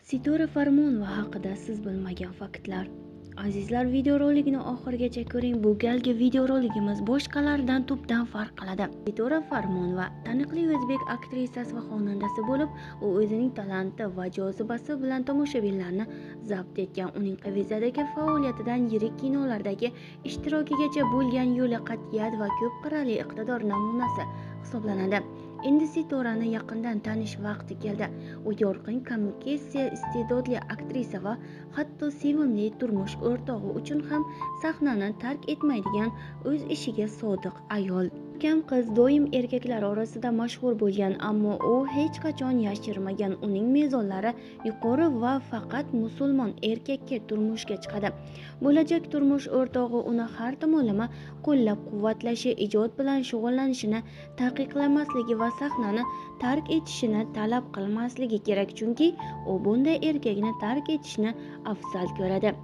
Sitora Farmonova haqida siz bilmagan faktlar. Azizlar, videorolikni oxirigacha ko'ring. Bu galgi videorolikimiz boshqalardan tubdan farq qiladi. Sitora Farmonova taniqli o'zbek aktrisasi va xonandasi bo'lib, u o'zining talanti va jozibasi bilan tomoshabinlarni zabt etgan. Uning Qivizadagi faoliyatidan yirik kinolardagi ishtirokigacha bo'lgan yo'li qat'iyat va ko'p qirrali iqtidor namunasi hisoblanadi. Endi Sitorani yaqindan tanish vaqti keldi. U yorqin kommunikatsiya, iste'dodli aktrisa va hatto sevimli turmush o'rtog'i uchun ham sahnani tark etmaydigan, o'z ishiga sodiq ayol. Kam qiz doim erkaklar orasida mashhur bo'lgan, ammo u hech qachon yashirmagan. Uning mezonlari yuqori va faqat musulmon erkakka turmushga chiqadi. Bo'lajak turmush o'rtog'i uni har tomonlama qo'llab-quvvatlashi, ijod bilan shug'ullanishini taqiqlamasligi va sahnani tark etishini talab qilmasligi kerak, chunki u bunday erkakni tark etishni afzal ko'radi.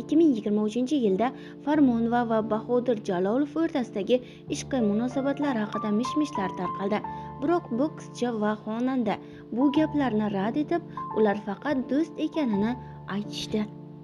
2023-yilda Farmonova va Bahodir Jalolov o'rtasidagi ishqiy munosabatlar haqida mish-mishlar tarqaldi. Biroq bokschi va xonanda bu gaplarni rad etib, ular faqat do'st ekanini aytishdi.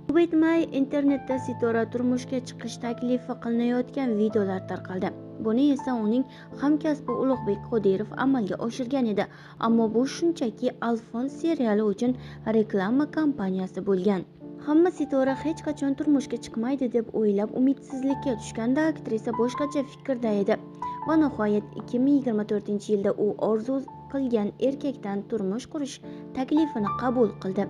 Ko'p o'tmay internetda Sitora turmushga chiqish taklifi qilinayotgan videolar tarqaldi. Buni esa uning hamkasbi Ulug'bek Qodirov amalga oshirgan edi, ammo bu shunchaki Alfons seriali uchun reklama kampaniyasi bo'lgan. Hamma Sitora hech qachon turmushga chiqmaydi deb o'ylab umidsizlikka tushganda, aktrisa boshqacha fikrda edi. Va nihoyat 2024-yilda u orzu qilgan erkakdan turmush qurish taklifini qabul qildi.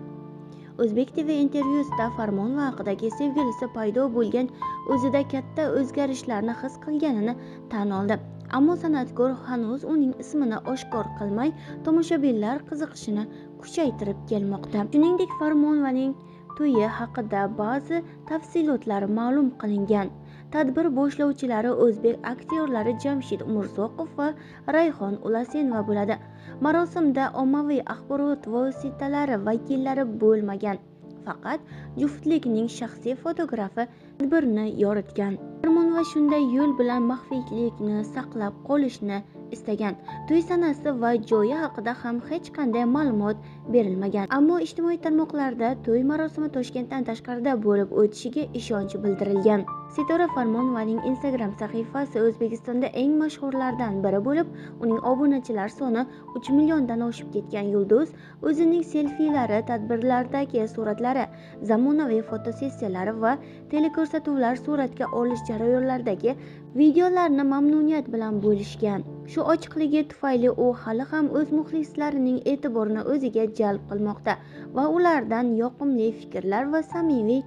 O'zbek TV intervyusida Farmonova haqidagi sevgilisi paydo bo'lgan o'zida katta o'zgarishlarni his qilganini tan oldi. Ammo san'atkor hanuz uning ismini oshkor qilmay, tomoshabinlar qiziqishini kuchaytirib kelmoqda. Shuningdek, Farmonovaning to'yi haqida ba'zi tafsilotlar ma'lum qilingan. Tadbir boshlovchilari o'zbek aktyorlari Jamshid Umurzoqov va Rayhon Ulasenova bo'ladi. Marosimda ommaviy axborot vositalari vakillari bo'lmagan. Faqat juftlikning shaxsiy fotografi tadbirni yoritgan. Farmonova shunday yo'l bilan maxfiylikni saqlab qolishni istagan. To'y sanasi va joyi haqida ham hech qanday ma'lumot berilmagan. Ammo ijtimoiy tarmoqlarda to'y marosimi Toshkentdan tashqarida bo'lib o'tishiga ishonch bildirilgan. Sitora Farmonovaning Instagram sahifasi O'zbekistonda eng mashhurlardan biri bo'lib, uning obunachilar soni 3 milliondan oshib ketgan. Yulduz o'zining selfilari, tadbirlardagi suratlari, zamonaviy fotosessiyalari va teleko'rsatuvlar suratga olish jarayonlaridagi videolarni mamnuniyat bilan bo'lishgan. Shu ochiqligi tufayli u hali ham o'z muxlislarining e'tiborini o'ziga jalb qilmoqda va ulardan yoqimli fikrlar va samimiy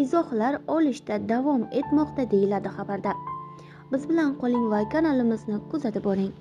izohlar olishda davom etmoqda, deyiladi xabarda. Biz bilan qoling va kanalimizni kuzatib boring.